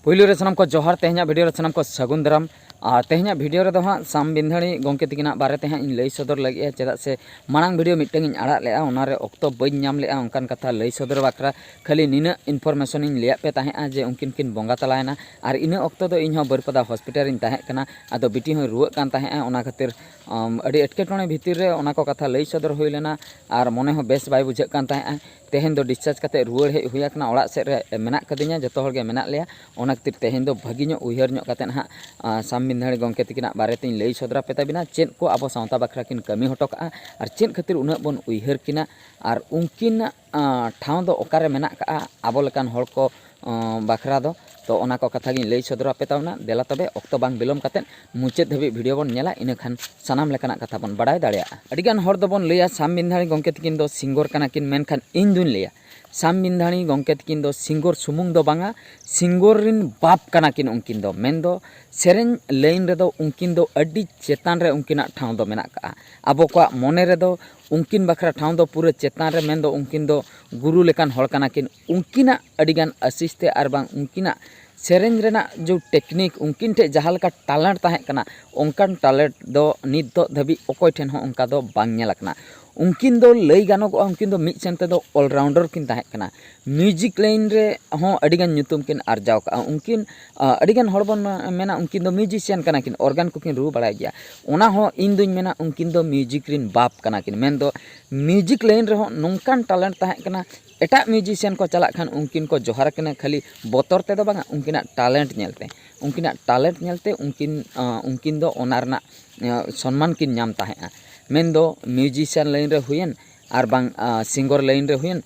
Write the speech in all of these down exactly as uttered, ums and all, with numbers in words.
ᱯᱩᱭᱞᱩ ᱨᱮ ᱥᱟᱱᱟᱢ ᱠᱚ ᱡᱚᱦᱟᱨ, ᱛᱮᱦᱮᱧᱟᱜ ᱵᱷᱤᱰᱤᱭᱳ ᱨᱮ ᱥᱟᱱᱟᱢ ᱠᱚ ᱥᱟᱹᱜᱩᱱ ᱫᱟᱨᱟᱢ᱾ ᱟᱨ ᱛᱮᱦᱮᱧᱟᱜ ᱵᱷᱤᱰᱤᱭᱳ ᱨᱮᱫᱚ ᱦᱟᱸᱜ ᱥᱟᱢ ᱵᱤᱱᱫᱷᱟᱹᱲᱤ ᱜᱚᱢᱠᱮ ᱛᱤᱠᱤᱱᱟᱜ ᱵᱟᱨᱮ ᱛᱮ ᱦᱟᱸᱜ ᱤᱧ ᱞᱟᱹᱭ ᱥᱚᱫᱚᱨ ᱞᱟᱹᱜᱤᱫᱼᱟ, ᱪᱮᱫᱟᱜ ᱥᱮ ᱢᱟᱲᱟᱝ ᱵᱷᱤᱰᱤᱭᱳ ᱢᱤᱫᱴᱟᱝ ᱤᱧ ᱟᱲᱟᱜ ᱞᱮᱜᱼᱟ, ᱚᱱᱟ ᱨᱮ ᱚᱠᱛᱚ ᱵᱟᱹᱧ ᱧᱟᱢ ᱞᱮᱜᱼᱟ ᱚᱱᱠᱟᱱ ᱠᱟᱛᱷᱟ ᱞᱟᱹᱭ ᱥᱚᱫᱚᱨ ᱵᱟᱠᱷᱨᱟ᱾ ᱠᱷᱟᱹᱞᱤ ᱱᱤᱱᱟᱹᱜ ᱤᱱᱯᱷᱚᱨᱢᱮᱥᱚᱱ ᱤᱧ ᱞᱟᱹᱭᱟᱫ ᱯᱮ ᱛᱟᱦᱮᱸᱜᱼᱟ ᱡᱮ ᱩᱱᱠᱤᱱ ᱠᱤᱱ ᱵᱚᱸᱜᱟ ᱛᱟᱞᱟᱭᱮᱱᱟ᱾ ᱟᱨ ᱤᱱᱟᱹ ᱚᱠᱛᱚ ᱫᱚ ᱤᱧ ᱦᱚᱸ ᱵᱟᱹᱨᱯᱟᱫᱟ ᱦᱚᱥᱯᱤᱴᱟᱞ ᱨᱤᱧ ᱛᱟᱦᱮᱸ ᱠᱟᱱᱟ, ᱟᱫᱚ ᱵᱤᱴᱤ ᱦᱚᱸᱭ ᱨᱩᱣᱟᱹᱜ ᱠᱟᱱ ᱛᱟᱦᱮᱸᱜᱼᱟ, ᱚᱱᱟ ᱠᱷᱟᱹᱛᱤᱨ ᱟᱢ, ᱟᱹᱰᱤ ᱮᱴᱠᱮᱴᱚᱬᱮ ᱵᱷᱤᱛᱤᱨ ᱨᱮ ᱚᱱᱟ ᱠᱚ ᱠᱟᱛᱷᱟ ᱞᱟᱹᱭ ᱥᱚᱫᱚᱨ ᱦᱩᱭ ᱞᱮᱱᱟ᱾ ᱟᱨ ᱢᱚᱱᱮ ᱦᱚᱸ ᱵᱮᱥ ᱵᱟᱭ ᱵᱩᱡᱷᱟᱹᱜ ᱠᱟᱱ ᱛᱟᱦᱮᱸᱜᱼᱟ᱾ ᱛᱮᱦᱮᱧ ᱫᱚ ᱰᱤᱥᱪᱟᱨᱡᱽ ᱠᱟᱛᱮ ᱨᱩᱣᱟᱹᱲ ᱦᱮᱡ ᱦᱩᱭ ᱟᱠᱟᱱᱟ, ᱚᱲᱟᱜ ᱥᱮᱫ ᱨᱮ ᱢᱮᱱᱟᱜ ᱠᱟᱫᱤᱧᱟ, ᱡᱚᱛᱚ ᱦᱚᱲ ᱜᱮ ᱢᱮᱱᱟᱜ ᱞᱮᱭᱟ᱾ ᱚᱱᱟ ᱠᱷᱟᱹᱛᱤᱨ ᱛᱮᱦᱮᱧ ᱫᱚ ᱵᱷᱟᱹᱜᱤ ᱧᱚᱜ ᱩᱭᱦᱟᱹᱨ ᱧᱚᱜ ᱠᱟᱛᱮ ᱱᱟᱦᱟᱜ, ᱟ, ᱥᱟᱢ ᱵᱤᱱᱫᱷᱟᱹᱲᱤ ᱜᱚᱢᱠᱮ ᱛᱤᱠᱤᱱᱟᱜ ᱵᱟᱨᱮ ᱛᱮᱧ ᱞᱟᱹᱭ ᱥᱚᱫᱚᱨ ᱟᱯᱮ ᱛᱟᱵᱤᱱᱟ, ᱪᱮᱫ ᱠᱚ ᱟᱵᱚ ᱥᱟᱶᱛᱟ ᱵᱟᱠᱷᱨᱟ ᱠᱤᱱ ᱠᱟᱹᱢᱤ ᱦᱚᱴᱚ ᱠᱟᱜᱼᱟ ᱟᱨ ᱪᱮᱫ ᱠᱷᱟᱹᱛᱤᱨ ᱩᱱᱟᱹᱜ ᱵᱚᱱ ᱩᱭᱦᱟᱹᱨ ᱠᱤᱱᱟ᱾ ᱟᱨ ᱩᱱᱠᱤᱱᱟᱜ, ᱟ, ᱴᱷᱟᱶ ᱫᱚ ᱚᱠᱟᱨᱮ ᱢᱮᱱᱟᱜ ᱠᱟᱜᱼᱟ ᱟᱵᱚ ᱞᱮᱠᱟᱱ ᱦᱚᱲ ᱠᱚ, ᱟ, ᱵᱟᱠᱷᱨᱟ ᱫᱚ? ᱛᱚ ᱚᱱᱟ ᱠᱚ ᱠᱟᱛᱷᱟ ᱜᱤᱧ ᱞᱟᱹᱭ ᱥᱚᱫᱚᱨ ᱟᱯᱮ ᱛᱟᱵᱚᱱᱟ᱾ ᱫᱮᱞᱟ ᱛᱚᱵᱮ ᱚᱠᱛᱚ ᱵᱟᱝ ᱵᱤᱞᱚᱢ ᱠᱟᱛᱮ ᱢᱩᱪᱟᱹᱫ ᱫᱷᱟᱹᱵᱤᱡ ᱵᱷᱤᱰᱤᱭᱳ ᱵᱚᱱ ᱧᱮᱞᱟ, ᱤᱱᱟᱹ ᱠᱷᱟᱱ ᱥᱟᱱᱟᱢ ᱞᱮᱠᱟᱱᱟᱜ ᱠᱟᱛᱷᱟ ᱵᱚᱱ ᱵᱟᱲᱟᱭ ᱫᱟᱲᱮᱭᱟᱜᱼᱟ᱾ ᱟᱹᱰᱤᱜᱟᱱ ᱦᱚᱲ ᱫᱚᱵᱚᱱ ᱞᱟᱹᱭᱟ ᱥᱟᱢ ᱵᱤᱱᱫᱷᱟᱹᱲᱤ ᱜᱚᱢᱠᱮ ᱛᱤᱠᱤᱱ ᱫᱚ ᱥᱤᱝᱜᱚᱨ ᱠᱟᱱᱟ ᱠᱤᱱ, ᱢᱮᱱᱠᱷᱟᱱ ᱤᱧ ᱫᱩᱧ ᱞᱟᱹᱭᱟ ᱥᱟᱢ ᱵᱤᱱᱫᱷᱟᱹᱲᱤ ᱜᱚᱢᱠᱮ ᱛᱤᱠᱤᱱ ᱫᱚ ᱥᱤᱝᱜᱚᱨ ᱥᱩᱢᱩᱝ ᱫᱚ ᱵᱟᱝᱟ, ᱥᱤᱝᱜᱚᱨ ᱨᱤᱱ ᱵᱟᱯ ᱠᱟᱱᱟ ᱠᱤᱱ ᱩᱱᱠᱤᱱ ᱫᱚ᱾ ᱢᱮᱱᱫᱚ ᱥᱮᱨᱮᱧ ᱞᱟᱭᱤᱱ ᱨᱮᱫᱚ ᱩᱱᱠᱤᱱ ᱫᱚ ᱟᱹᱰᱤ ᱪᱮᱛᱟᱱ ᱨᱮ ᱩᱱᱠᱤᱱᱟᱜ ᱴᱷᱟᱶ ᱫᱚ ᱢᱮᱱᱟᱜ ᱠᱟᱜᱼᱟ᱾ ᱟᱵᱚ ᱠᱚᱣᱟᱜ ᱢᱚᱱᱮ ᱨᱮᱫᱚ ᱩᱱᱠᱤᱱ ᱵᱟᱠᱷᱨᱟ ᱴᱷᱟᱶ ᱫᱚ ᱯᱩᱨᱟᱹ ᱪᱮᱛᱟᱱ ᱨᱮ, ᱢᱮᱱᱫᱚ ᱩᱱᱠᱤᱱ ᱫᱚ ᱜᱩᱨᱩ ᱞᱮᱠᱟᱱ ᱦᱚᱲ ᱠᱟᱱᱟ ᱠᱤᱱ᱾ ᱩᱱᱠᱤᱱᱟᱜ ᱟᱹᱰᱤᱜᱟᱱ ᱟᱥᱤᱥ ᱛᱮ ᱟᱨ ᱵᱟᱝ ᱩᱱᱠᱤᱱᱟᱜ ᱥᱮᱨᱮᱧ ᱨᱮᱱᱟᱜ ᱡᱮ ᱴᱮᱠᱱᱤᱠ, ᱩᱱᱠᱤᱱ ᱴᱷᱮᱱ ᱡᱟᱦᱟᱸ ᱞᱮᱠᱟ ᱴᱮᱞᱮᱱᱴ ᱛᱟᱦᱮᱸ ᱠᱟᱱᱟ, ᱚᱱᱠᱟᱱ ᱴᱮᱞᱮᱱᱴ ᱫᱚ ᱱᱤᱛᱚᱜ ᱫᱷᱟᱹᱵᱤᱡ ᱚᱠᱚᱭ ᱴᱷᱮᱱ ᱦᱚᱸ ᱚᱱᱠᱟ ᱫᱚ ᱵᱟᱝ ᱧᱮᱞ ᱟᱠᱟᱱᱟ᱾ ᱩᱱᱠᱤᱱ ᱫᱚ ᱞᱟᱹᱭ ᱜᱟᱱᱚᱜᱚᱜᱼᱟ, ᱩᱱᱠᱤᱱ ᱫᱚ ᱢᱤᱫ ᱥᱮᱱ ᱛᱮᱫᱚ ᱚᱞᱨᱟᱣᱩᱱᱰᱟᱨ ᱠᱤᱱ ᱛᱟᱦᱮᱸ ᱠᱟᱱᱟ᱾ ᱢᱤᱣᱡᱤᱠ ᱞᱟᱭᱤᱱ ᱨᱮ ᱦᱚᱸ ᱟᱹᱰᱤᱜᱟᱱ ᱧᱩᱛᱩᱢ ᱠᱤᱱ ᱟᱨᱡᱟᱣ ᱠᱟᱜᱼᱟ᱾ ᱩᱱᱠᱤᱱ, ᱟ, ᱟᱹᱰᱤᱜᱟᱱ ᱦᱚᱲ ᱵᱚᱱ ᱢᱮᱱᱟ ᱩᱱᱠᱤᱱ ᱫᱚ ᱢᱤᱣᱡᱤᱥᱤᱭᱟᱱ ᱠᱟᱱᱟ ᱠᱤᱱ, ᱚᱨᱜᱟᱱ ᱠᱚᱠᱤᱱ ᱨᱩ ᱵᱟᱲᱟᱭ ᱜᱮᱭᱟ᱾ ᱚᱱᱟ ᱦᱚᱸ ᱤᱧ ᱫᱩᱧ ᱢᱮᱱᱟ ᱩᱱᱠᱤᱱ ᱫᱚ ᱢᱤᱣᱡᱤᱠ ᱨᱤᱱ ᱵᱟᱯ ᱠᱟᱱᱟ ᱠᱤᱱ᱾ ᱢᱮᱱᱫᱚ ᱢᱤᱣᱡᱤᱠ ᱞᱟᱭᱤᱱ ᱨᱮᱦᱚᱸ ᱱᱚᱝᱠᱟᱱ ᱴᱮᱞᱮᱱᱴ ᱛᱟᱦᱮᱸ ᱠᱟᱱᱟ, ᱮᱴᱟᱜ ᱢᱤᱣᱡᱤᱥᱤᱭᱟᱱ ᱠᱚ ᱪᱟᱞᱟᱜ ᱠᱷᱟᱱ ᱩᱱᱠᱤᱱ ᱠᱚ ᱡᱚᱦᱟᱨ ᱟᱹᱠᱤᱱᱟ, ᱠᱷᱟᱹᱞᱤ ᱵᱚᱛᱚᱨ ᱛᱮᱫᱚ ᱵᱟᱝᱟ, ᱩᱱᱠᱤᱱᱟᱜ ᱴᱮᱞᱮᱱᱴ ᱧᱮᱞᱛᱮ, ᱩᱱᱠᱤᱱᱟᱜ ᱴᱮᱞᱮᱱᱴ ᱧᱮᱞᱛᱮ ᱩᱱᱠᱤᱱ, ᱟ, ᱩᱱᱠᱤᱱ ᱫᱚ ᱚᱱᱟ ᱨᱮᱱᱟᱜ, ᱟ, ᱥᱚᱱᱢᱟᱱ ᱠᱤᱱ ᱧᱟᱢ ᱛᱟᱦᱮᱸᱫᱼᱟ᱾ ᱢᱮᱱᱫᱚ ᱢᱤᱣᱡᱤᱥᱤᱭᱟᱱ ᱞᱟᱭᱤᱱ ᱨᱮ ᱦᱩᱭᱮᱱ ᱟᱨ ᱵᱟᱝ, ᱟ, ᱥᱤᱝᱜᱚᱨ ᱞᱟᱭᱤᱱ ᱨᱮ ᱦᱩᱭᱮᱱ,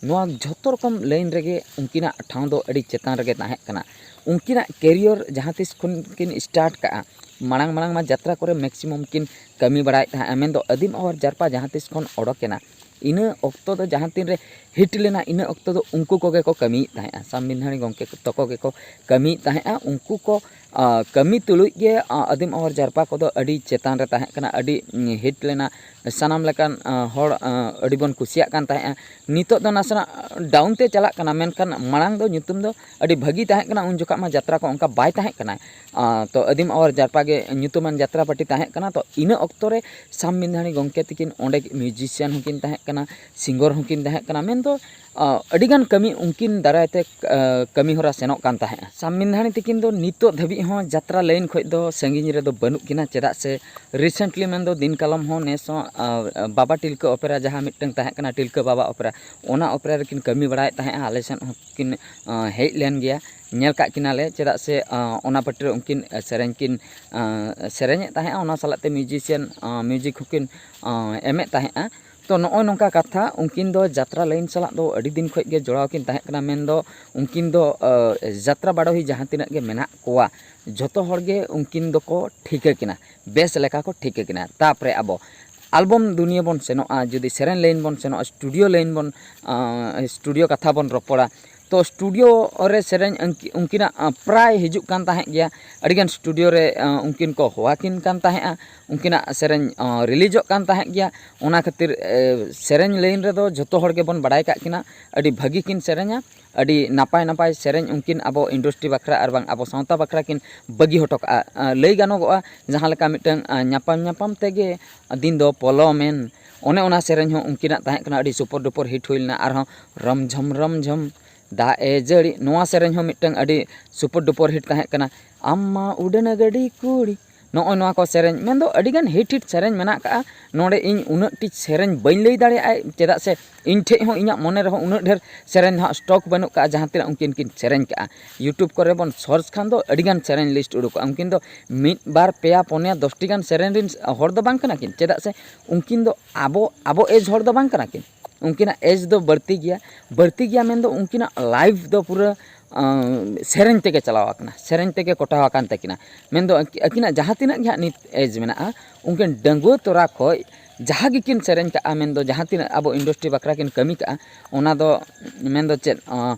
ᱱᱚᱣᱟ ᱡᱷᱚᱛᱚ ᱨᱚᱠᱚᱢ ᱞᱟᱭᱤᱱ ᱨᱮᱜᱮ ᱩᱱᱠᱤᱱᱟᱜ ᱴᱷᱟᱶ ᱫᱚ ᱟᱹᱰᱤ ᱪᱮᱛᱟᱱ ᱨᱮᱜᱮ ᱛᱟᱦᱮᱸ ᱠᱟᱱᱟ᱾ ᱩᱱᱠᱤᱱᱟᱜ ᱠᱮᱨᱤᱭᱚᱨ ᱡᱟᱦᱟᱸ ᱛᱤᱥ ᱠᱷᱚᱱ ᱠᱤᱱ ᱥᱴᱟᱨᱴ ᱠᱟᱜᱼᱟ, ᱢᱟᱲᱟᱝ ᱢᱟᱲᱟᱝ ᱢᱟ ᱡᱟᱛᱨᱟ ᱠᱚᱨᱮ ᱢᱮᱠᱥᱤᱢᱟᱢ ᱠᱤᱱ ᱠᱟᱹᱢᱤ ᱵᱟᱲᱟᱭᱮᱫ ᱛᱟᱦᱮᱸᱫᱼᱟ, ᱢᱮᱱᱫᱚ ᱟᱹᱫᱤᱢ ᱟᱣᱟᱨ ᱡᱟᱨᱯᱟ ᱡᱟᱦᱟᱸ ᱛᱤᱥ ᱠᱷᱚᱱ ᱚᱰᱚᱠᱮᱱᱟ, ᱤᱱᱟᱹ ᱚᱠᱛᱚ ᱫᱚ ᱡᱟᱦᱟᱸ ᱛᱤᱱ ᱨᱮ ᱦᱤᱴ ᱞᱮᱱᱟ, ᱤᱱᱟᱹ ᱚᱠᱛᱚ ᱫᱚ ᱩᱱᱠᱩ ᱠᱚᱜᱮ ᱠᱚ ᱠᱟᱹᱢᱤᱭᱮᱫ ᱛᱟᱦᱮᱸᱫᱼᱟ, ᱥᱟᱢ ᱵᱤᱱᱫᱷᱟᱹᱲᱤ ᱜᱚᱢᱠᱮ ᱛᱟᱠᱚ ᱜᱮᱠᱚ ᱠᱟᱹᱢᱤᱭᱮᱫ ᱛᱟᱦᱮᱸᱫᱼᱟ᱾ ᱩᱱᱠᱩ ᱠᱚ ᱠᱟᱹᱢᱤ ᱛᱩᱞᱩᱡ ᱜᱮ ᱟᱹᱫᱤᱢ ᱟᱣᱟᱨ ᱡᱟᱨᱯᱟ ᱠᱚᱫᱚ ᱟᱹᱰᱤ ᱪᱮᱛᱟᱱ ᱨᱮ ᱛᱟᱦᱮᱸ ᱠᱟᱱᱟ, ᱟᱹᱰᱤ ᱦᱤᱴ ᱞᱮᱱᱟ᱾ ᱥᱟᱱᱟᱢ ᱞᱮᱠᱟᱱ ᱦᱚᱲ ᱟᱹᱰᱤ ᱵᱚᱱ ᱠᱩᱥᱤᱭᱟᱜ ᱠᱟᱱ ᱛᱟᱦᱮᱸᱜᱼᱟ᱾ ᱱᱤᱛᱚᱜ ᱫᱚ ᱱᱟᱥᱮᱱᱟᱜ ᱰᱟᱣᱩᱱ ᱛᱮ ᱪᱟᱞᱟᱜ ᱠᱟᱱᱟ, ᱢᱮᱱᱠᱷᱟᱱ ᱢᱟᱲᱟᱝ ᱫᱚ ᱧᱩᱛᱩᱢ ᱫᱚ ᱟᱹᱰᱤ ᱵᱷᱟᱹᱜᱤ ᱛᱟᱦᱮᱸ ᱠᱟᱱᱟ᱾ ᱩᱱ ᱡᱚᱠᱷᱟᱜ ᱢᱟ ᱡᱟᱛᱨᱟ ᱠᱚ ᱚᱱᱠᱟ ᱵᱟᱭ ᱛᱟᱦᱮᱸ ᱠᱟᱱᱟ᱾ ᱛᱚ ᱟᱹᱫᱤᱢ ᱟᱣᱟᱨ ᱡᱟᱨᱯᱟ ᱜᱮ ᱧᱩᱛᱩᱢᱟᱱ ᱡᱟᱛᱨᱟ ᱯᱟᱹᱴᱤ ᱛᱟᱦᱮᱸ ᱠᱟᱱᱟ᱾ ᱛᱚ ᱤᱱᱟᱹ ᱚᱠᱛᱚ ᱨᱮ ᱥᱟᱢ ᱢᱤᱱᱫᱷᱟᱹᱱᱤ ᱜᱚᱢᱠᱮ ᱛᱤᱠᱤᱱ ᱚᱸᱰᱮ ᱢᱤᱭᱩᱡᱤᱥᱤᱭᱟᱱ ᱦᱚᱸᱠᱤᱱ ᱛᱟᱦᱮᱸ ᱠᱟᱱᱟ, ᱥᱤᱝᱜᱚᱨ ᱦᱚᱸᱠᱤᱱ ᱛᱟᱦᱮᱸ ᱠᱟᱱᱟ, ᱢᱮᱱᱫᱚ ᱟᱹᱰᱤᱜᱟᱱ ᱠᱟᱹᱢᱤ ᱩᱱᱠᱤᱱ ᱫᱟᱨᱟᱭ ᱛᱮ ᱠᱟᱹᱢᱤ ᱦᱚᱨᱟ ᱥᱮᱱᱚᱜ ᱠᱟᱱ ᱛᱟᱦᱮᱸᱜᱼᱟ᱾ ᱥᱟᱢ ᱢᱤᱱᱫᱷᱟᱹᱱᱤ ᱛᱤᱠᱤᱱ ᱫᱚ ᱱᱤᱛᱚᱜ ᱫᱷᱟᱹᱵᱤᱡ ᱦᱚᱸ ᱡᱟᱛᱨᱟ ᱞᱟᱭᱤᱱ ᱠᱷᱚᱱ ᱫᱚ ᱥᱟᱺᱜᱤᱧ ᱨᱮᱫᱚ ᱵᱟᱹᱱᱩᱜ ᱠᱤᱱᱟ᱾ ᱪᱮᱫᱟᱜ ᱥᱮ ᱨᱤᱥᱮᱱᱴᱞᱤ ᱢᱮᱱᱫᱚ ᱫᱤᱱ ᱠᱟᱞᱚᱢ ᱦᱚᱸ ᱱᱮᱥ ᱦᱚᱸ ᱵᱟᱵᱟ ᱴᱤᱞᱠᱟᱹ ᱚᱯᱮᱨᱟ ᱡᱟᱦᱟᱸ ᱢᱤᱫᱴᱟᱝ ᱛᱟᱦᱮᱸ ᱠᱟᱱᱟ, ᱴᱤᱞᱠᱟᱹ ᱵᱟᱵᱟ ᱚᱯᱮᱨᱟ, ᱚᱱᱟ ᱚᱯᱮᱨᱟ ᱨᱮᱠᱤᱱ ᱠᱟᱹᱢᱤ ᱵᱟᱲᱟᱭᱮᱫ ᱛᱟᱦᱮᱸᱜᱼᱟ᱾ ᱟᱞᱮ ᱥᱮᱫ ᱦᱚᱸᱠᱤᱱ ᱦᱮᱡ ᱞᱮᱱ ᱜᱮᱭᱟ, ᱧᱮᱞ ᱠᱟᱜ ᱠᱤᱱᱟᱞᱮ᱾ ᱪᱮᱫᱟᱜ ᱥᱮ ᱚᱱᱟ ᱯᱟᱹᱴᱤ ᱨᱮ ᱩᱱᱠᱤᱱ ᱥᱮᱨᱮᱧ ᱠᱤᱱ ᱥᱮᱨᱮᱧᱮᱫ ᱛᱟᱦᱮᱸᱜᱼᱟ, ᱚᱱᱟ ᱥᱟᱞᱟᱜ ᱛᱮ ᱢᱤᱭᱩᱡᱤᱥᱤᱭᱟᱱ ᱢᱤᱭᱩᱡᱤᱠ ᱦᱚᱸᱠᱤᱱ ᱮᱢᱮᱫ ᱛᱟᱦᱮᱸᱜᱼᱟ᱾ ᱛᱚ ᱱᱚᱜᱼᱚᱭ ᱱᱚᱝᱠᱟ ᱠᱟᱛᱷᱟ, ᱩᱱᱠᱤᱱ ᱫᱚ ᱡᱟᱛᱨᱟ ᱞᱟᱭᱤᱱ ᱥᱟᱞᱟᱜ ᱫᱚ ᱟᱹᱰᱤ ᱫᱤᱱ ᱠᱷᱚᱱ ᱜᱮ ᱡᱚᱲᱟᱣ ᱠᱤᱱ ᱛᱟᱦᱮᱸ ᱠᱟᱱᱟ᱾ ᱢᱮᱱᱫᱚ ᱩᱱᱠᱤᱱ ᱫᱚ ᱡᱟᱛᱨᱟ ᱵᱟᱰᱚᱦᱤ ᱡᱟᱦᱟᱸ ᱛᱤᱱᱟᱹᱜ ᱜᱮ ᱢᱮᱱᱟᱜ ᱠᱚᱣᱟ, ᱡᱷᱚᱛᱚ ᱦᱚᱲ ᱜᱮ ᱩᱱᱠᱤᱱ ᱫᱚᱠᱚ ᱴᱷᱤᱠᱟᱹ ᱠᱤᱱᱟ, ᱵᱮᱥ ᱞᱮᱠᱟ ᱠᱚ ᱴᱷᱤᱠᱟᱹ ᱠᱤᱱᱟ᱾ ᱛᱟᱨᱯᱚᱨᱮ ᱟᱵᱚ ᱟᱞᱵᱚᱢ ᱫᱩᱱᱤᱭᱟᱹ ᱵᱚᱱ ᱥᱮᱱᱚᱜᱼᱟ, ᱡᱩᱫᱤ ᱥᱮᱨᱮᱧ ᱞᱟᱭᱤᱱ ᱵᱚᱱ ᱥᱮᱱᱚᱜᱼᱟ, ᱥᱴᱩᱰᱤᱭᱳ ᱞᱟᱭᱤᱱ ᱵᱚᱱ ᱥᱴᱩᱰᱤᱭᱳ ᱠᱟᱛᱷᱟ ᱵᱚᱱ ᱨᱚᱯᱚᱲᱟ, ᱛᱚ ᱥᱴᱩᱰᱤᱭᱳ ᱨᱮ ᱥᱮᱨᱮᱧ ᱩᱱᱠᱤᱱᱟᱜ ᱯᱨᱟᱭ ᱦᱤᱡᱩᱜ ᱠᱟᱱ ᱛᱟᱦᱮᱸᱫ ᱜᱮᱭᱟ᱾ ᱟᱹᱰᱤᱜᱟᱱ ᱥᱴᱩᱰᱤᱭᱳ ᱨᱮ ᱩᱱᱠᱤᱱ ᱠᱚ ᱦᱚᱦᱚᱣᱟᱠᱤᱱ ᱠᱟᱱ ᱛᱟᱦᱮᱸᱫᱼᱟ, ᱩᱱᱠᱤᱱᱟᱜ ᱥᱮᱨᱮᱧ ᱨᱤᱞᱤᱡᱚᱜ ᱠᱟᱱ ᱛᱟᱦᱮᱸᱫ ᱜᱮᱭᱟ᱾ ᱚᱱᱟ ᱠᱷᱟᱹᱛᱤᱨ ᱥᱮᱨᱮᱧ ᱞᱟᱭᱤᱱ ᱨᱮᱫᱚ ᱡᱷᱚᱛᱚ ᱦᱚᱲ ᱜᱮᱵᱚᱱ ᱵᱟᱲᱟᱭ ᱠᱟᱜ ᱠᱤᱱᱟ, ᱟᱹᱰᱤ ᱵᱷᱟᱹᱜᱤ ᱠᱤᱱ ᱥᱮᱨᱮᱧᱟ᱾ ᱟᱹᱰᱤ ᱱᱟᱯᱟᱭ ᱱᱟᱯᱟᱭ ᱥᱮᱨᱮᱧ ᱩᱱᱠᱤᱱ ᱟᱵᱚ ᱤᱱᱰᱟᱥᱴᱨᱤ ᱵᱟᱠᱷᱨᱟ ᱟᱨ ᱵᱟᱝ ᱟᱵᱚ ᱥᱟᱶᱛᱟ ᱵᱟᱠᱷᱨᱟ ᱠᱤᱱ ᱵᱟᱹᱜᱤ ᱦᱚᱴᱚ ᱠᱟᱜᱼᱟ᱾ ᱞᱟᱹᱭ ᱜᱟᱱᱚᱜᱚᱜᱼᱟ, ᱡᱟᱦᱟᱸ ᱞᱮᱠᱟ ᱢᱤᱫᱴᱟᱝ ᱧᱟᱯᱟᱢ ᱧᱟᱯᱟᱢ ᱛᱮᱜᱮ ᱫᱤᱱ ᱫᱚ ᱯᱚᱞᱚᱢᱮᱱ, ᱚᱱᱮ ᱚᱱᱟ ᱥᱮᱨᱮᱧ ᱦᱚᱸ ᱩᱱᱠᱤᱱᱟᱜ ᱛᱟᱦᱮᱸ ᱠᱟᱱᱟ, ᱟᱹᱰᱤ ᱥᱩᱯᱚᱨ ᱰᱩᱯᱚᱨ ᱦᱤᱴ ᱦᱩᱭ ᱞᱮᱱᱟ᱾ ᱟᱨᱦᱚᱸ ᱨᱚᱢ ᱡᱷᱚᱢ ᱨᱚᱢ ᱡᱷᱚᱢ ᱫᱟᱜ ᱮ ᱡᱟᱹᱲᱤ, ᱱᱚᱣᱟ ᱥᱮᱨᱮᱧ ᱦᱚᱸ ᱢᱤᱫᱴᱟᱝ ᱟᱹᱰᱤ ᱥᱩᱯᱚᱨ ᱰᱩᱯᱚᱨ ᱦᱤᱴ ᱛᱟᱦᱮᱸ ᱠᱟᱱᱟ᱾ ᱟᱢ ᱢᱟ ᱩᱰᱟᱹᱱ ᱜᱟᱹᱰᱤ ᱠᱩᱲᱤ, ᱱᱚᱜᱼᱚᱭ ᱱᱚᱣᱟ ᱠᱚ ᱥᱮᱨᱮᱧ, ᱢᱮᱱᱫᱚ ᱟᱹᱰᱤᱜᱟᱱ ᱦᱤᱴ ᱦᱤᱴ ᱥᱮᱨᱮᱧ ᱢᱮᱱᱟᱜ ᱠᱟᱜᱼᱟ᱾ ᱱᱚᱰᱮ ᱤᱧ ᱩᱱᱟᱹᱜ ᱴᱤᱡ ᱥᱮᱨᱮᱧ ᱵᱟᱹᱧ ᱞᱟᱹᱭ ᱫᱟᱲᱮᱭᱟᱜᱼᱟ, ᱪᱮᱫᱟᱜ ᱥᱮ ᱤᱧ ᱴᱷᱮᱡ ᱦᱚᱸ ᱤᱧᱟᱹᱜ ᱢᱚᱱᱮ ᱨᱮᱦᱚᱸ ᱩᱱᱟᱹᱜ ᱰᱷᱮᱨ ᱥᱮᱨᱮᱧ ᱫᱚ ᱦᱟᱸᱜ ᱥᱴᱚᱠ ᱵᱟᱹᱱᱩᱜ ᱠᱟᱜᱼᱟ, ᱡᱟᱦᱟᱸ ᱛᱤᱱᱟᱹᱜ ᱩᱱᱠᱤᱱ ᱠᱤᱱ ᱥᱮᱨᱮᱧ ᱠᱟᱜᱼᱟ᱾ ᱭᱩᱴᱩᱵᱽ ᱠᱚᱨᱮ ᱵᱚᱱ ᱥᱟᱨᱪ ᱠᱷᱟᱱ ᱫᱚ ᱟᱹᱰᱤᱜᱟᱱ ᱥᱮᱨᱮᱧ ᱞᱤᱥᱴ ᱩᱰᱩᱠᱚᱜᱼᱟ᱾ ᱩᱱᱠᱤᱱ ᱫᱚ ᱢᱤᱫ ᱵᱟᱨ ᱯᱮᱭᱟ ᱯᱩᱱᱭᱟ ᱫᱚᱥᱴᱤ ᱜᱟᱱ ᱥᱮᱨᱮᱧ ᱨᱮᱱ ᱦᱚᱲ ᱫᱚ ᱵᱟᱝ ᱠᱟᱱᱟ ᱠᱤᱱ, ᱪᱮᱫᱟᱜ ᱥᱮ ᱩᱱᱠᱤᱱ ᱫᱚ ᱟᱵᱚ ᱟᱵᱚ ᱮᱡᱽ ᱦᱚᱲ ᱫᱚ ᱵᱟᱝ ᱠᱟᱱᱟ ᱠᱤᱱ᱾ ᱩᱱᱠᱤᱱᱟᱜ ᱮᱡᱽ ᱫᱚ ᱵᱟᱹᱲᱛᱤ ᱜᱮᱭᱟ᱾ ᱵᱟᱹᱲᱛᱤ ᱜᱮᱭᱟ ᱢᱮᱱᱫᱚ ᱩᱱᱠᱤᱱᱟᱜ ᱞᱟᱭᱤᱯᱷ ᱫᱚ ᱯᱩᱨᱟᱹ ᱥᱮᱨᱮᱧ ᱛᱮᱜᱮ ᱪᱟᱞᱟᱣ ᱟᱠᱟᱱᱟ, ᱥᱮᱨᱮᱧ ᱛᱮᱜᱮ ᱠᱚᱴᱟᱣ ᱟᱠᱟᱱ ᱛᱟᱹᱠᱤᱱᱟ᱾ ᱢᱮᱱᱫᱚ ᱟᱹᱠᱤᱱᱟᱜ ᱡᱟᱦᱟᱸ ᱛᱤᱱᱟᱹᱜ ᱜᱮ ᱦᱟᱸᱜ ᱱᱤᱛ ᱮᱡᱽ ᱢᱮᱱᱟᱜᱼᱟ, ᱩᱱᱠᱤᱱ ᱰᱟᱺᱜᱩᱣᱟᱹ ᱛᱚᱨᱟ ᱠᱷᱚᱱ ᱡᱟᱦᱟᱸ ᱜᱮᱠᱤᱱ ᱥᱮᱨᱮᱧ ᱠᱟᱜᱼᱟ, ᱢᱮᱱᱫᱚ ᱡᱟᱦᱟᱸ ᱛᱤᱱᱟᱹᱜ ᱟᱵᱚ ᱤᱱᱰᱟᱥᱴᱨᱤ ᱵᱟᱠᱷᱨᱟ ᱠᱤᱱ ᱠᱟᱹᱢᱤ ᱠᱟᱜᱼᱟ, ᱚᱱᱟ ᱫᱚ ᱢᱮᱱᱫᱚ ᱪᱮᱫ,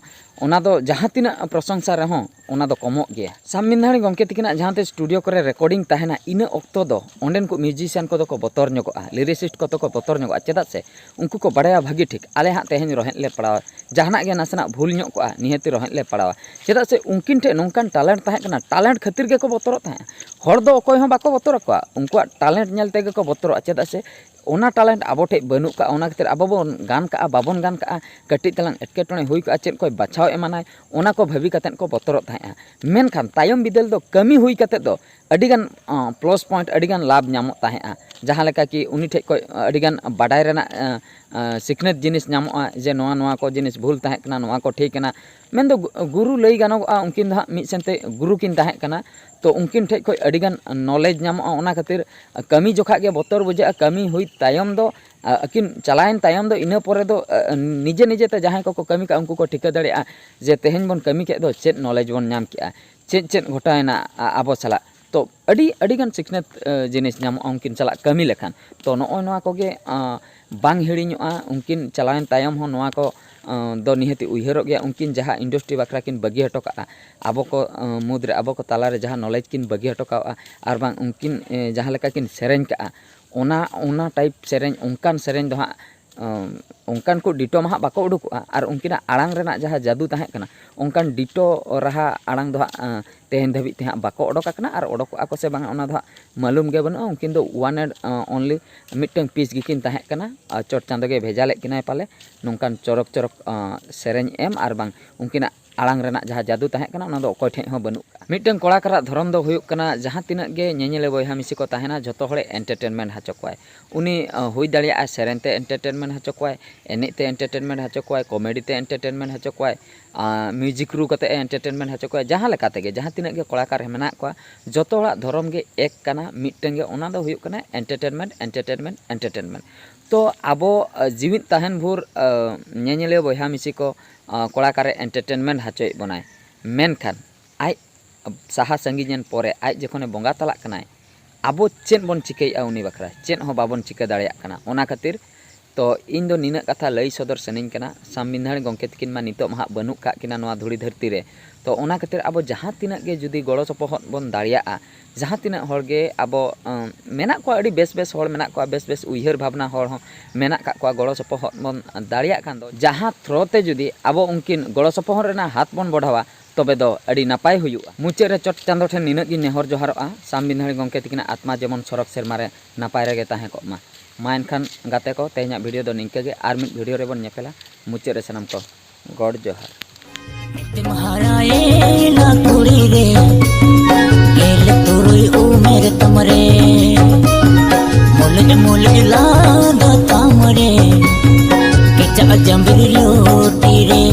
ᱚᱱᱟ ᱫᱚ ᱡᱟᱦᱟᱸ ᱛᱤᱱᱟᱹᱜ ᱯᱨᱚᱥᱚᱝᱥᱟ ᱨᱮᱦᱚᱸ ᱚᱱᱟ ᱫᱚ ᱠᱚᱢᱚᱜ ᱜᱮᱭᱟ᱾ ᱥᱟᱢ ᱢᱤᱱᱫᱷᱟᱲᱤ ᱜᱚᱢᱠᱮ ᱛᱤᱠᱤᱱᱟᱜ ᱡᱟᱦᱟᱸ ᱛᱮ ᱥᱴᱩᱰᱤᱭᱳ ᱠᱚᱨᱮ ᱨᱮᱠᱚᱨᱰᱤᱝ ᱛᱟᱦᱮᱱᱟ, ᱤᱱᱟᱹ ᱚᱠᱛᱚ ᱫᱚ ᱚᱸᱰᱮᱱ ᱠᱚ ᱢᱤᱭᱩᱡᱤᱥᱤᱭᱟᱱ ᱠᱚᱫᱚ ᱠᱚ ᱵᱚᱛᱚᱨ ᱧᱚᱜᱚᱜᱼᱟ, ᱞᱤᱨᱤᱥᱤᱥᱴ ᱠᱚᱫᱚ ᱠᱚ ᱵᱚᱛᱚᱨ ᱧᱚᱜᱚᱜᱼᱟ᱾ ᱪᱮᱫᱟᱜ ᱥᱮ ᱩᱱᱠᱩ ᱠᱚ ᱵᱟᱲᱟᱭᱟ ᱵᱷᱟᱹᱜᱤ ᱴᱷᱤᱠ, ᱟᱞᱮ ᱦᱟᱸᱜ ᱛᱮᱦᱮᱧ ᱨᱚᱦᱮᱫ ᱞᱮ ᱯᱟᱲᱟᱣᱟ, ᱡᱟᱦᱟᱱᱟᱜ ᱜᱮ ᱱᱟᱥᱮᱱᱟᱜ ᱵᱷᱩᱞ ᱧᱚᱜ ᱠᱚᱜᱼᱟ, ᱱᱤᱦᱟᱹᱛᱤ ᱨᱚᱦᱮᱫ ᱞᱮ ᱯᱟᱲᱟᱣᱟ᱾ ᱪᱮᱫᱟᱜ ᱥᱮ ᱩᱱᱠᱤᱱ ᱴᱷᱮᱱ ᱱᱚᱝᱠᱟᱱ ᱴᱮᱞᱮᱱᱴ ᱛᱟᱦᱮᱸ ᱠᱟᱱᱟ, ᱴᱮᱞᱮᱱᱴ ᱠᱷᱟᱹᱛᱤᱨ ᱜᱮᱠᱚ ᱵᱚᱛᱚᱨᱚᱜ ᱛᱟᱦᱮᱸᱜᱼᱟ᱾ ᱦᱚᱲ ᱫᱚ ᱚᱠᱚᱭ ᱦᱚᱸ ᱵᱟᱠᱚ ᱵᱚᱛᱚᱨ ᱟᱠᱚᱣᱟ, ᱩᱱᱠᱩᱣᱟᱜ ᱴᱮᱞᱮᱱᱴ ᱧᱮᱞ ᱛᱮᱜᱮ ᱠᱚ ᱵᱚᱛᱚᱨᱚᱜᱼᱟ᱾ ᱪᱮᱫᱟᱜ ᱥᱮ ᱚᱱᱟ ᱴᱮᱞᱮᱱᱴ ᱟᱵᱚ ᱴᱷᱮᱱ ᱵᱟᱹᱱᱩᱜ ᱠᱟᱜᱼᱟ, ᱚᱱᱟ ᱠᱷᱟᱹᱛᱤᱨ ᱟᱵᱚ ᱵᱚᱱ ᱜᱟᱱ ᱠᱟᱜᱼᱟ, ᱵᱟᱵᱚᱱ ᱜᱟᱱ ᱠᱟᱜᱼᱟ, ᱠᱟᱹᱴᱤᱡ ᱛᱟᱞᱟᱝ ᱮᱴᱠᱮᱴᱚᱬᱮ ᱦᱩᱭ ᱠᱚᱜᱼᱟ, ᱪᱮᱫ ᱠᱚᱭ ᱵᱟᱪᱷᱟᱣ ᱮᱢᱟᱱᱟᱭ, ᱚᱱᱟ ᱠᱚ ᱵᱷᱟᱹᱵᱤ ᱠᱟᱛᱮᱫ ᱠᱚ ᱵᱚᱛᱚᱨᱚᱜ ᱛᱟᱦᱮᱸᱜᱼᱟ᱾ ᱢᱮᱱᱠᱷᱟᱱ ᱛᱟᱭᱚᱢ ᱵᱤᱫᱟᱹᱞ ᱫᱚ ᱠᱟᱹᱢᱤ ᱦᱩᱭ ᱠᱟᱛᱮᱫ ᱫᱚ ᱟᱹᱰᱤᱜᱟᱱ ᱯᱞᱟᱥ ᱯᱚᱭᱮᱱᱴ, ᱟᱹᱰᱤᱜᱟᱱ ᱞᱟᱵᱷ ᱧᱟᱢᱚᱜ ᱛᱟᱦᱮᱸᱜᱼᱟ᱾ ᱡᱟᱦᱟᱸ ᱞᱮᱠᱟ ᱠᱤ ᱩᱱᱤ ᱴᱷᱮᱡ ᱠᱷᱚᱡ ᱟᱹᱰᱤᱜᱟᱱ ᱵᱟᱰᱟᱭ ᱨᱮᱱᱟᱜ ᱥᱤᱠᱷᱱᱟᱹᱛ ᱡᱤᱱᱤᱥ ᱧᱟᱢᱚᱜᱼᱟ, ᱡᱮ ᱱᱚᱣᱟ ᱱᱚᱣᱟ ᱠᱚ ᱡᱤᱱᱤᱥ ᱵᱷᱩᱞ ᱛᱟᱦᱮᱸ ᱠᱟᱱᱟ, ᱱᱚᱣᱟ ᱠᱚ ᱴᱷᱤᱠ ᱮᱱᱟ᱾ ᱢᱮᱱᱫᱚ ᱜᱩᱨᱩ ᱞᱟᱹᱭ ᱜᱟᱱᱚᱜᱚᱜᱼᱟ, ᱩᱱᱠᱤᱱ ᱫᱚ ᱦᱟᱸᱜ ᱢᱤᱫ ᱥᱮᱱᱛᱮ ᱜᱩᱨᱩ ᱠᱤᱱ ᱛᱟᱦᱮᱸ ᱠᱟᱱᱟ᱾ ᱛᱚ ᱩᱱᱠᱤᱱ ᱴᱷᱮᱡ ᱠᱷᱚᱡ ᱟᱹᱰᱤᱜᱟᱱ ᱱᱚᱞᱮᱡᱽ ᱧᱟᱢᱚᱜᱼᱟ᱾ ᱚᱱᱟ ᱠᱷᱟᱹᱛᱤᱨ ᱠᱟᱹᱢᱤ ᱡᱚᱠᱷᱟᱜ ᱜᱮ ᱵᱚᱛᱚᱨ ᱵᱩᱡᱷᱟᱹᱜᱼᱟ᱾ ᱠᱟᱹᱢᱤ ᱦᱩᱭ ᱛᱟᱭᱚᱢ ᱫᱚ, ᱟᱹᱠᱤᱱ ᱪᱟᱞᱟᱣᱮᱱ ᱛᱟᱭᱚᱢ ᱫᱚ, ᱤᱱᱟᱹ ᱯᱚᱨᱮ ᱫᱚ ᱱᱤᱡᱮ ᱱᱤᱡᱮ ᱛᱮ ᱡᱟᱦᱟᱸᱭ ᱠᱚᱠᱚ ᱠᱟᱹᱢᱤ ᱠᱟᱜᱼᱟ, ᱩᱱᱠᱩ ᱠᱚ ᱴᱷᱤᱠᱟᱹ ᱫᱟᱲᱮᱭᱟᱜᱼᱟ ᱡᱮ ᱛᱮᱦᱮᱧ ᱵᱚᱱ ᱠᱟᱹᱢᱤ ᱠᱮᱫ ᱫᱚ ᱪᱮᱫ ᱱᱚᱞᱮᱡᱽ ᱵᱚᱱ ᱧᱟᱢ ᱠᱮᱜᱼᱟ, ᱪᱮᱫ ᱪᱮᱫ ᱜᱷᱚᱴᱟᱣᱮᱱᱟ ᱟᱵᱚ ᱥᱟᱞᱟᱜ᱾ ᱛᱚ ᱟᱹᱰᱤ ᱟᱹᱰᱤᱜᱟᱱ ᱥᱤᱠᱷᱱᱟᱹᱛ ᱡᱤᱱᱤᱥ ᱧᱟᱢᱚᱜᱼᱟ ᱩᱱᱠᱤᱱ ᱥᱟᱞᱟᱜ ᱠᱟᱹᱢᱤ ᱞᱮᱠᱷᱟᱱ᱾ ᱛᱚ ᱱᱚᱜᱼᱚᱭ ᱱᱚᱣᱟ ᱠᱚᱜᱮ ᱵᱟᱝ ᱦᱤᱲᱤᱧᱚᱜᱼᱟ᱾ ᱩᱱᱠᱤᱱ ᱪᱟᱞᱟᱣᱮᱱ ᱛᱟᱭᱚᱢ ᱦᱚᱸ ᱱᱚᱣᱟ ᱠᱚ ᱫᱚ ᱱᱤᱦᱟᱹᱛᱤ ᱩᱭᱦᱟᱹᱨᱚᱜ ᱜᱮᱭᱟ᱾ ᱩᱱᱠᱤᱱ ᱡᱟᱦᱟᱸ ᱤᱱᱰᱟᱥᱴᱨᱤ ᱵᱟᱠᱷᱨᱟ ᱠᱤᱱ ᱵᱟᱹᱜᱤ ᱦᱚᱴᱚ ᱠᱟᱜᱼᱟ, ᱟᱵᱚ ᱠᱚ ᱢᱩᱫᱽᱨᱮ, ᱟᱵᱚ ᱠᱚ ᱛᱟᱞᱟᱨᱮ ᱡᱟᱦᱟᱸ ᱱᱚᱞᱮᱡᱽ ᱠᱤᱱ ᱵᱟᱹᱜᱤ ᱦᱚᱴᱚ ᱠᱟᱜᱼᱟ, ᱟᱨ ᱵᱟᱝ ᱩᱱᱠᱤᱱ ᱡᱟᱦᱟᱸ ᱞᱮᱠᱟ ᱠᱤᱱ ᱥᱮᱨᱮᱧ ᱠᱟᱜᱼᱟ, ᱚᱱᱟ ᱚᱱᱟ ᱴᱟᱭᱤᱯ ᱥᱮᱨᱮᱧ, ᱚᱱᱠᱟᱱ ᱥᱮᱨᱮᱧ ᱫᱚ ᱦᱟᱸᱜ ᱚᱱᱠᱟᱱ ᱠᱚ ᱰᱤᱴᱳ ᱢᱟ ᱦᱟᱸᱜ ᱵᱟᱠᱚ ᱩᱰᱩᱠᱚᱜᱼᱟ᱾ ᱟᱨ ᱩᱱᱠᱤᱱᱟᱜ ᱟᱲᱟᱝ ᱨᱮᱱᱟᱜ ᱡᱟᱦᱟᱸ ᱡᱟᱹᱫᱩ ᱛᱟᱦᱮᱸ ᱠᱟᱱᱟ, ᱚᱱᱠᱟᱱ ᱰᱤᱴᱳ ᱨᱟᱦᱟ ᱟᱲᱟᱝ ᱫᱚ ᱦᱟᱸᱜ ᱛᱮᱦᱮᱧ ᱫᱷᱟᱹᱵᱤᱡ ᱛᱮ ᱦᱟᱸᱜ ᱵᱟᱠᱚ ᱚᱰᱚᱠ ᱟᱠᱟᱱᱟ᱾ ᱟᱨ ᱚᱰᱚᱠᱚᱜᱼᱟ ᱠᱚ ᱥᱮ ᱵᱟᱝᱟ, ᱚᱱᱟ ᱫᱚ ᱦᱟᱸᱜ ᱢᱟᱹᱞᱩᱢ ᱜᱮ ᱵᱟᱹᱱᱩᱜᱼᱟ᱾ ᱩᱱᱠᱤᱱ ᱫᱚ one and only ᱢᱤᱫᱴᱟᱝ ᱯᱤᱥ ᱜᱮᱠᱤᱱ ᱛᱟᱦᱮᱸ ᱠᱟᱱᱟ᱾ ᱪᱚᱴ ᱪᱟᱸᱫᱳ ᱜᱮ ᱵᱷᱮᱡᱟ ᱞᱮᱫ ᱠᱤᱱᱟᱭ ᱯᱟᱞᱮ ᱱᱚᱝᱠᱟᱱ ᱪᱚᱨᱚᱠ ᱪᱚᱨᱚᱠ ᱥᱮᱨᱮᱧ ᱮᱢ, ᱟᱨ ᱵᱟᱝ ᱩᱱᱠᱤᱱᱟᱜ ᱟᱲᱟᱝ ᱨᱮᱱᱟᱜ ᱡᱟᱦᱟᱸ ᱡᱟᱹᱫᱩ ᱛᱟᱦᱮᱸ ᱠᱟᱱᱟ, ᱚᱱᱟ ᱫᱚ ᱚᱠᱚᱭ ᱴᱷᱮᱱ ᱦᱚᱸ ᱵᱟᱹᱱᱩᱜ ᱠᱟᱜᱼᱟ᱾ ᱢᱤᱫᱴᱟᱝ ᱠᱚᱲᱟᱠᱟᱨᱟᱜ ᱫᱷᱚᱨᱚᱢ ᱫᱚ ᱦᱩᱭᱩᱜ ᱠᱟᱱᱟ, ᱡᱟᱦᱟᱸ ᱛᱤᱱᱟᱹᱜ ᱜᱮ ᱧᱮᱧᱮᱞᱤᱭᱟᱹ ᱵᱚᱭᱦᱟ ᱢᱤᱥᱤ ᱠᱚ ᱛᱟᱦᱮᱱᱟ, ᱡᱷᱚᱛᱚ ᱦᱚᱲᱮ ᱮᱱᱴᱟᱨᱴᱮᱱᱢᱮᱱᱴ ᱦᱚᱪᱚ ᱠᱚᱣᱟᱭ᱾ ᱩᱱᱤ ᱦᱩᱭ ᱫᱟᱲᱮᱭᱟᱜᱼᱟ ᱥᱮᱨᱮᱧ ᱛᱮ ᱮᱱᱴᱟᱨᱴᱮᱱᱢᱮᱱᱴ ᱦᱚᱪᱚ ᱠᱚᱣᱟᱭ, ᱮᱱᱮᱡ ᱛᱮ ᱮᱱᱴᱟᱨᱴᱮᱱᱢᱮᱱᱴ ᱦᱚᱪᱚ ᱠᱚᱣᱟᱭ, ᱠᱚᱢᱮᱰᱤ ᱛᱮ ᱮᱱᱴᱟᱨᱴᱮᱱᱢᱮᱱᱴ ᱦᱚᱪᱚ ᱠᱚᱣᱟᱭ, ᱢᱤᱭᱩᱡᱤᱠ ᱨᱩ ᱠᱟᱛᱮ ᱮᱱᱴᱟᱨᱴᱮᱱᱢᱮᱱᱴ ᱦᱚᱪᱚ ᱠᱚᱣᱟᱭ᱾ ᱡᱟᱦᱟᱸ ᱞᱮᱠᱟ ᱛᱮᱜᱮ, ᱡᱟᱦᱟᱸ ᱛᱤᱱᱟᱹᱜ ᱜᱮ ᱠᱚᱲᱟᱠᱟᱨ ᱢᱮᱱᱟᱜ ᱠᱚᱣᱟ, ᱡᱚᱛᱚ ᱦᱚᱲᱟᱜ ᱫᱷᱚᱨᱚᱢ ᱜᱮ ᱮᱠ ᱠᱟᱱᱟ, ᱢᱤᱫᱴᱟᱝ ᱜᱮ, ᱚᱱᱟ ᱫᱚ ᱦᱩᱭᱩᱜ ᱠᱟᱱᱟ ᱮᱱᱴᱟᱨᱴᱮᱱᱢᱮᱱᱴ, ᱮᱱᱴᱟᱨᱴᱮᱱᱢᱮᱱᱴ, ᱮᱱᱴᱟᱨᱴᱮᱱᱢᱮᱱᱴ᱾ ᱛᱚ ᱟᱵᱚ ᱡᱤᱣᱤᱫ ᱛᱟᱦᱮᱱ ᱵᱷᱳᱨ ᱧᱮᱧᱮᱞᱤᱭᱟᱹ ᱵᱚᱭᱦᱟ ᱢᱤᱥᱤ ᱠᱚ ᱠᱚᱲᱟᱠᱟᱨᱮ ᱮᱱᱴᱟᱨᱴᱮᱱᱢᱮᱱᱴ ᱦᱚᱪᱚᱭᱮᱫ ᱵᱚᱱᱟᱭ, ᱢᱮᱱᱠᱷᱟᱱ ᱟᱡ ᱥᱟᱦᱟ ᱥᱟᱺᱜᱤᱧᱮᱱ ᱯᱚᱨᱮ, ᱟᱡ ᱡᱚᱠᱷᱚᱱᱮ ᱵᱚᱸᱜᱟ ᱛᱟᱞᱟᱜ ᱠᱟᱱᱟᱭ, ᱟᱵᱚ ᱪᱮᱫ ᱵᱚᱱ ᱪᱤᱠᱟᱹᱭᱮᱫᱼᱟ ᱩᱱᱤ ᱵᱟᱠᱷᱨᱟ? ᱪᱮᱫ ᱦᱚᱸ ᱵᱟᱵᱚᱱ ᱪᱤᱠᱟᱹ ᱫᱟᱲᱮᱭᱟᱜ ᱠᱟᱱᱟ᱾ ᱚᱱᱟ ᱠᱷᱟᱹᱛᱤᱨ ᱛᱚ ᱤᱧ ᱫᱚ ᱱᱤᱱᱟᱹᱜ ᱠᱟᱛᱷᱟ ᱞᱟᱹᱭ ᱥᱚᱫᱚᱨ ᱥᱟᱱᱟᱧ ᱠᱟᱱᱟ, ᱥᱟᱢ ᱵᱤᱱᱫᱷᱟᱲᱤ ᱜᱚᱢᱠᱮ ᱛᱤᱠᱤᱱ ᱢᱟ ᱱᱤᱛᱚᱜ ᱢᱟ ᱦᱟᱸᱜ ᱵᱟᱹᱱᱩᱜ ᱠᱟᱜ ᱠᱤᱱᱟ ᱱᱚᱣᱟ ᱫᱷᱩᱲᱤ ᱫᱷᱟᱹᱨᱛᱤ ᱨᱮ᱾ ᱛᱚ ᱚᱱᱟ ᱠᱷᱟᱹᱛᱤᱨ ᱟᱵᱚ ᱡᱟᱦᱟᱸ ᱛᱤᱱᱟᱹᱜ ᱜᱮ ᱡᱩᱫᱤ ᱜᱚᱲᱚ ᱥᱚᱯᱚᱦᱚᱫ ᱵᱚᱱ ᱫᱟᱲᱮᱭᱟᱜᱼᱟ, ᱡᱟᱦᱟᱸ ᱛᱤᱱᱟᱹᱜ ᱦᱚᱲ ᱜᱮ ᱟᱵᱚ ᱟᱸ, ᱢᱮᱱᱟᱜ ᱠᱚᱣᱟ, ᱟᱹᱰᱤ ᱵᱮᱥ ᱵᱮᱥ ᱦᱚᱲ ᱢᱮᱱᱟᱜ ᱠᱚᱣᱟ, ᱵᱮᱥ ᱵᱮᱥ ᱩᱭᱦᱟᱹᱨ ᱵᱷᱟᱵᱽᱱᱟ ᱦᱚᱲ ᱦᱚᱸ ᱢᱮᱱᱟᱜ ᱠᱟᱜ ᱠᱚᱣᱟ, ᱜᱚᱲᱚ ᱥᱚᱯᱚᱦᱚᱫ ᱵᱚᱱ ᱫᱟᱲᱮᱭᱟᱜ ᱠᱷᱟᱱ ᱫᱚ, ᱡᱟᱦᱟᱸ ᱛᱷᱨᱳ ᱛᱮ ᱡᱩᱫᱤ ᱟᱵᱚ ᱩᱱᱠᱤᱱ ᱜᱚᱲᱚ ᱥᱚᱯᱚᱦᱚᱫ ᱨᱮᱱᱟᱜ ᱦᱟᱛ ᱵᱚᱱ ᱵᱚᱲᱦᱟᱣᱟ, ᱛᱚᱵᱮ ᱫᱚ ᱟᱹᱰᱤ ᱱᱟᱯᱟᱭ ᱦᱩᱭᱩᱜᱼᱟ᱾ ᱢᱩᱪᱟᱹᱫ ᱨᱮ ᱪᱚᱴ ᱪᱟᱸᱫᱚ ᱴᱷᱮᱱ ᱱᱤᱱᱟᱹᱜ ᱜᱤᱧ ᱱᱮᱦᱚᱨ ᱡᱚᱦᱟᱨᱚᱜᱼᱟ, ᱥᱟᱢ ᱵᱤᱱᱫᱷᱟᱲᱤ ᱜᱚᱢᱠᱮ ᱛᱤᱠᱤᱱᱟᱜ ᱟᱛᱢᱟ ᱡᱮᱢᱚᱱ ᱥᱚᱨᱚᱜᱽ ᱥᱮᱨᱢᱟ ᱨᱮ ᱱᱟᱯᱟᱭ ᱨᱮᱜᱮ ᱛᱟᱦᱮᱸ ᱠᱚᱜ ᱢᱟ᱾ ᱢᱟ ᱮᱱᱠᱷᱟᱱ ᱜᱟᱛᱮ ᱠᱚ, ᱛᱮᱦᱮᱧᱟᱜ ᱵᱷᱤᱰᱤᱭᱳ ᱫᱚ ᱱᱤᱝᱠᱟᱹ ᱜᱮ, ᱟᱨ ᱢᱤᱫ ᱵᱷᱤᱰᱤᱭᱳ ᱨᱮᱵᱚᱱ ᱧᱮᱯᱮᱞᱟ᱾ ᱢᱩᱪᱟᱹᱫ ᱨᱮ ᱥᱟᱱᱟᱢ ᱠᱚ ᱜᱚᱰ ᱡᱚᱦᱟᱨ᱾ ᱛᱮᱢ ᱦᱟᱨᱟᱭᱮᱱᱟ ᱠᱩᱲᱤ ᱨᱮ, ᱜᱮᱞ ᱛᱩᱨᱩᱭ ᱩᱢᱮᱨ ᱛᱟᱢ ᱨᱮ, ᱢᱩᱞᱩᱡ ᱢᱩᱞᱩᱡ ᱞᱟᱸᱫᱟ ᱛᱟᱢ ᱨᱮ, ᱠᱮᱪᱟᱜ ᱡᱟᱢᱵᱤᱨ ᱞᱩᱴᱤ ᱨᱮ,